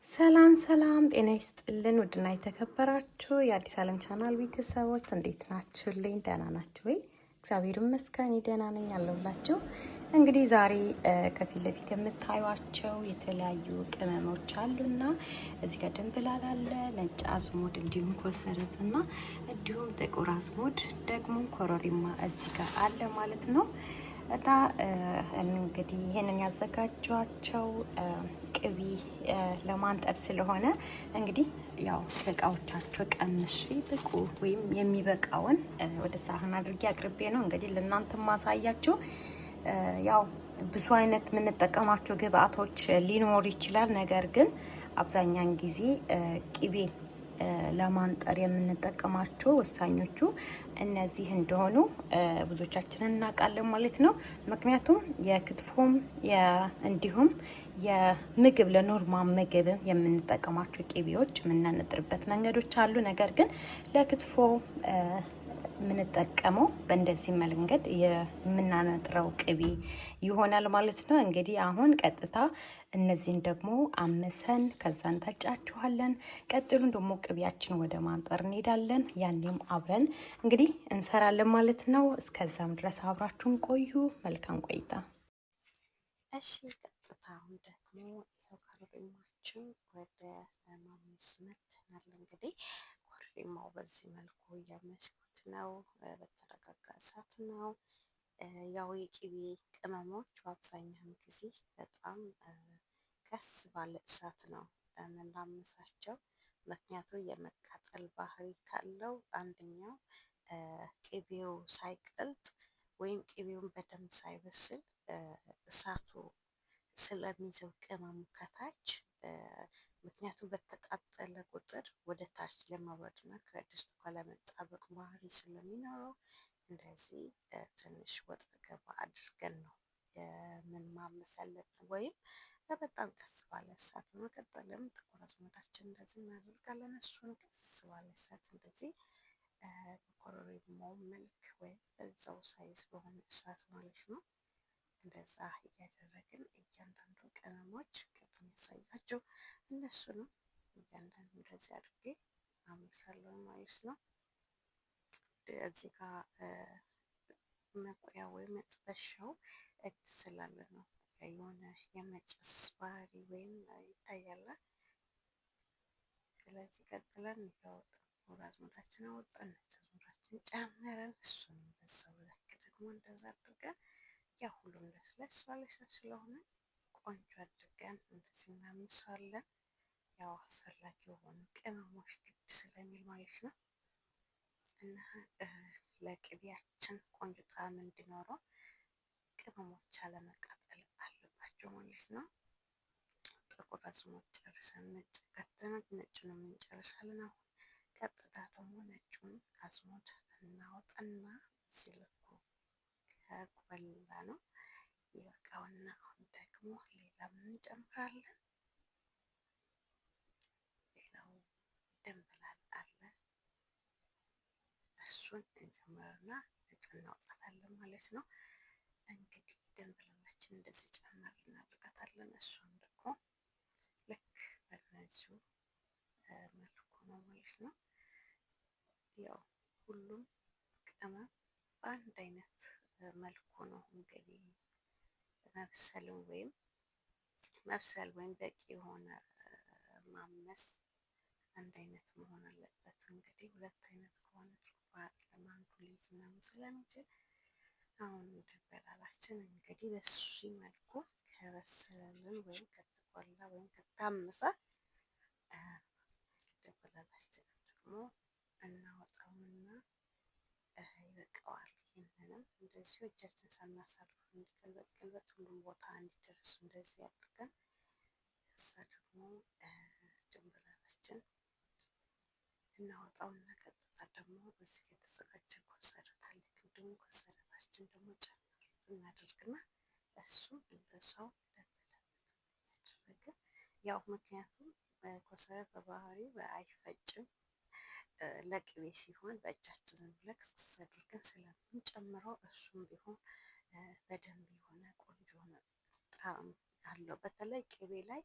ሰላም ሰላም፣ ጤና ይስጥልን ውድና የተከበራችሁ የአዲስ ዓለም ቻናል ቤተሰቦች እንዴት ናችሁልኝ? ደህና ናችሁ ወይ? እግዚአብሔር ይመስገን ደህና ነኝ አለሁላችሁ። እንግዲህ ዛሬ ከፊት ለፊት የምታዩቸው የተለያዩ ቅመሞች አሉና እዚህ ጋር ድንብላል አለ፣ ነጭ አዝሙድ፣ እንዲሁም ኮሰረት እና እንዲሁም ጥቁር አዝሙድ ደግሞ ኮረሪማ እዚህ ጋር አለ ማለት ነው። እና እንግዲህ ይህንን ያዘጋጇቸው ቅቤ ለማንጠር ስለሆነ እንግዲህ ያው ከእቃዎቻቸው ቀንሼ ብቁ ወይም የሚበቃውን ወደ ሳህን አድርጌ አቅርቤ ነው እንግዲህ ለእናንተ ማሳያችሁ። ያው ብዙ አይነት የምንጠቀማቸው ግብአቶች ሊኖር ይችላል። ነገር ግን አብዛኛን ጊዜ ቅቤ ለማንጠር የምንጠቀማቸው ወሳኞቹ እነዚህ እንደሆኑ ብዙዎቻችንን እናውቃለን ማለት ነው። ምክንያቱም የክትፎም እንዲሁም የምግብ ለ normal ምግብ የምንጠቀማቸው ቅቤዎች የምናነጥርበት መንገዶች አሉ። ነገር ግን ለክትፎ የምንጠቀመው በእንደዚህ መንገድ የምናነጥረው ቅቤ ይሆናል ማለት ነው። እንግዲህ አሁን ቀጥታ እነዚህን ደግሞ አምሰን ከዛ እንፈጫችኋለን። ቀጥሉን ደግሞ ቅቤያችን ወደ ማንጠር እንሄዳለን። ያኔም አብረን እንግዲህ እንሰራለን ማለት ነው። እስከዛም ድረስ አብራችሁን ቆዩ። መልካም ቆይታ። እሺ፣ ቀጥታ አሁን ደግሞ ይኸው ኮረሪማችን ወደ ማመስ መጥተናል። እንግዲህ ኮረሪማው በዚህ መልኩ እያመስኩት ነው። በተረጋጋ እሳት ነው። ያው የቅቤ ቅመሞች በአብዛኛውን ጊዜ በጣም ቀስ ባለ እሳት ነው የምናምሳቸው። ምክንያቱም የመቃጠል ባህሪ ካለው አንደኛው ቅቤው ሳይቀልጥ ወይም ቅቤውን በደንብ ሳይበስል እሳቱ ስለሚይዘው ቅመሙ ከታች፣ ምክንያቱም በተቃጠለ ቁጥር ወደ ታች ለመውረድ እና ከድስቱ ጋር ለመጣበቅ ባህሪ ስለሚኖረው እንደዚህ ትንሽ ወጣ ገባ አድርገን ነው የምንማመስ ያለብን፣ ወይም በጣም ቀስ ባለ እሳት። በመቀጠልም ጥቁር አዝሙዳችን እንደዚህ እናደርጋለን። እሱን ቀስ ባለ እሳት እንደዚህ በኮረሪማው መልክ ወይም በዛው size በሆነ እሳት ማለት ነው። እንደዛ እያደረግን እያንዳንዱ ቅመሞች ቅድም ያሳያቸው እነሱንም እያንዳንዱ እንደዚህ አድርጌ አምሳለሁ ማለት ነው። እዚህ ጋር መቁያ ወይም መጥበሻው ስላለ ነው የሆነ የመጨስ ባህሪ ወይም ይታያል። ስለዚህ ቀጥለን ያው ጥቁር አዝሙዳችን አወጣን፣ ነጭ አዝሙዳችን ጨምረን እሱንም በዛው ልክ ደግሞ እንደዛ አድርገን ያው ሁሉም ለስለስ ባለ ስለሆነ ቆንጆ አድርገን እንደዚህ እናምሰዋለን። ያው አስፈላጊ የሆኑ ቅመሞች ግድ ስለሚል ማለት ነው። እና ለቅቤያችን ቆንጆ ጣዕም እንዲኖረው ቅመሞች አለመቃጠል አለባቸው ማለት ነው። ጥቁር አዝሙድ ጨርሰን ነጭ ከተናል፣ ነጩንም እንጨርሳለን። አሁን ቀጥታ ደግሞ ነጩን አዝሙድ እናወጣና በዚህ ልኩ ከቆላ ነው ይበቃውና አሁን ደግሞ ሌላ ምን እንጨምራለን? ሌላው ድንብላል አለ፣ እሱን እንጨምርና ነጩን እናወጣታለን ማለት ነው። እንግዲህ ድንብላላችን እንደዚህ ጨምር እናደርጋታለን። እሱን ደግሞ ልክ በእነዚሁ መልኩ ነው ማለት ነው። ያው ሁሉም ቅመም በአንድ አይነት መልኩ ነው እንግዲህ መብሰልን ወይም መብሰል ወይም በቂ የሆነ ማመስ አንድ አይነት መሆን አለበት። እንግዲህ ሁለት አይነት ከሆነ ለማንዱ ሊይዝ ምናምን ስለሚችል አሁን ድንብላላችን እንግዲህ በሱ መልኩ ከበሰለልን ወይም ከተቆላ ወይም ከታመሰ ድንብላላችንን ደግሞ እናወጣውና ይበቃዋል። ይህንንም እንደዚሁ እጃችን ሳናሳርፍ እንዲገልበጥ ገልበጥ ሁሉም ቦታ እንዲደርስ እንደዚህ አድርገን ከዛ ደግሞ ድንብላላችን እናወጣውና ቀጥታ ደግሞ እዚህ የተዘጋጀ ኮሰረት አለ። ደግሞ ኮሰረታችን ደግሞ ጨምር እናደርግና እሱም እንደዛው ለብ ያው ምክንያቱም ኮሰረት በባህሪው አይፈጭም። ለቅቤ ሲሆን በእጃችን ዝም ብለን ክስክስ አድርገን ስለምንጨምረው እሱም ቢሆን በደንብ የሆነ ቆንጆ የሆነ ጣዕም አለው። በተለይ ቅቤ ላይ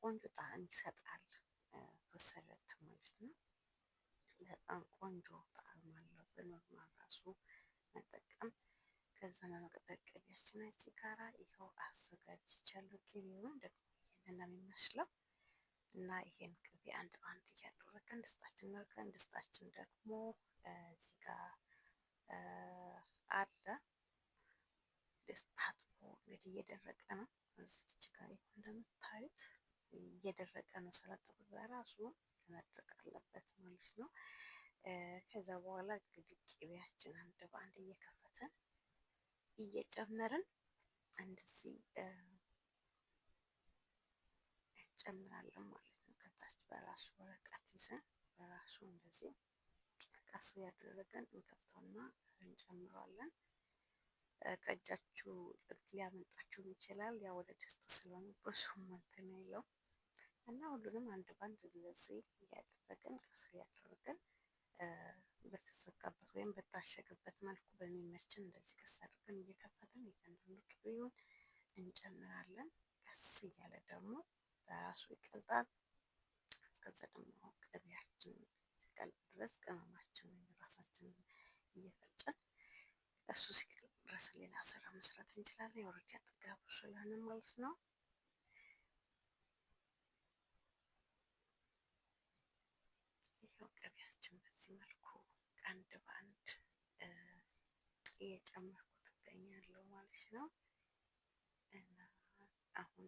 ቆንጆ ጣዕም ይሰጣል። ኮሰረት ማለት ነው። በጣም ቆንጆ ጣዕም አለው በ normal ራሱ መጠቀም። ከዛ በመቀጠል ቅቤያችን እዚህ ጋራ ይኸው አዘጋጅቻለሁ። ቅቤውን ደግሞ ይሄንን ነው የሚመስለው እና ይሄን ቅቤ አንድ በአንድ እያደረግን ድስታችን እናደርጋለን። ድስታችን ደግሞ እዚህ ጋር አለ። ድስት ታጥቦ እንግዲህ እየደረቀ ነው። እዚች ጋር እንደምታዩት እየደረቀ ነው። ስላጠቡት በራሱ መድረቅ አለበት ማለት ነው። ከዛ በኋላ እንግዲህ ቅቤያችን አንድ በአንድ እየከፈትን እየጨመርን እንደዚህ እንጨምራለን ማለት ነው። ከታች በራሱ ወረቀት ይዘን በራሱ እንደዚህ ቀስ እያደረገን እንከፍተውና እንጨምረዋለን። ከእጃችሁ ሊያመልጣችሁም ይችላል። ያው ወደ ድስቱ ስለሆነ ብዙም እንትን የለውም እና ሁሉንም አንድ ባንድ እንደዚህ እያደረግን ቀስ እያደረግን በተዘጋበት ወይም በታሸገበት መልኩ በሚመችን እንደዚህ ቀስ አድርገን እየከፈትን እያንዳንዱ ቅቤውን እንጨምራለን። ቀስ እያለ ደግሞ በራሱ ይቀልጣል። እስከዛ ደግሞ ቅቤያችን ሲቀልጥ ድረስ ቅመማችንን ራሳችንን እየፈጨን እሱ ሲቀልጥ ድረስ ሌላ ስራ መስራት እንችላለን። የወረድ አጠገቡ ስለሆነ ማለት ነው። ይኸው ቅቤያችን በዚህ መልኩ አንድ በአንድ እየጨመርኩት እገኛለሁ ማለት ነው። እና አሁን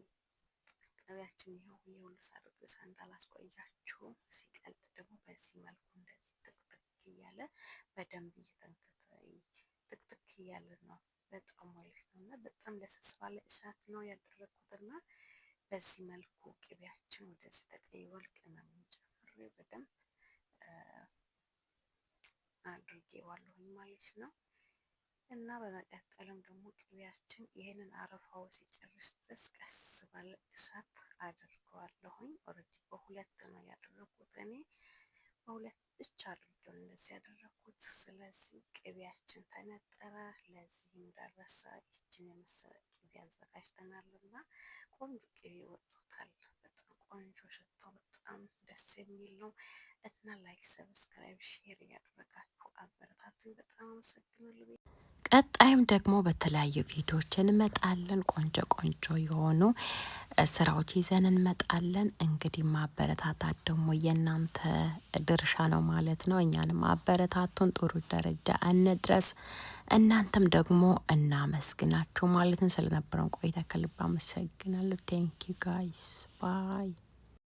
ቅቤያችን ይኸው የሁሉ ሳደርግ እንዳላስቆያችሁ ሲቀልጥ ደግሞ በዚህ መልኩ እንደዚህ ጥቅጥቅ እያለ በደንብ እየተንከተ ጥቅጥቅ እያለ ነው በጣም ማለት ነው። እና በጣም ለስስ ባለ እሳት ነው ያደረኩት እና በዚህ መልኩ ቅቤያችን ወደዚህ ተቀይሯል። ቅመሙን ጨምሬ በደንብ አድርጌዋለሁኝ ማለት ነው። እና በመቀጠልም ደግሞ ቅቤያችን ይህንን አረፋው ሲጨርስ ድረስ ቀስ ባለ እሳት አድርገዋለሁኝ። Already በሁለት ነው ያደረኩት እኔ በሁለት ብቻ አድርጌው እንደዚህ ያደረኩት። ስለዚህ ቅቤያችን ተነጠረ። ለዚህም ደረሰ። ይችን የመሰለ ቅቤ አዘጋጅተናል እና ቆንጆ ቅቤ ወጥቶታል። በጣም ቆንጆ ሽታው በጣም ደስ የሚል ነው እና like፣ subscribe፣ share እያደረጋችሁ አበረታቱኝ። በጣም አመሰግናለሁ። ቀጣይም ደግሞ በተለያዩ ቪዲዮዎች እንመጣለን። ቆንጆ ቆንጆ የሆኑ ስራዎች ይዘን እንመጣለን። እንግዲህ ማበረታታት ደግሞ የእናንተ ድርሻ ነው ማለት ነው። እኛንም አበረታቱን፣ ጥሩ ደረጃ እንድረስ። እናንተም ደግሞ እናመስግናችሁ ማለት ነው። ስለነበረን ቆይታ ከልብ አመሰግናለሁ። Thank you guys, bye።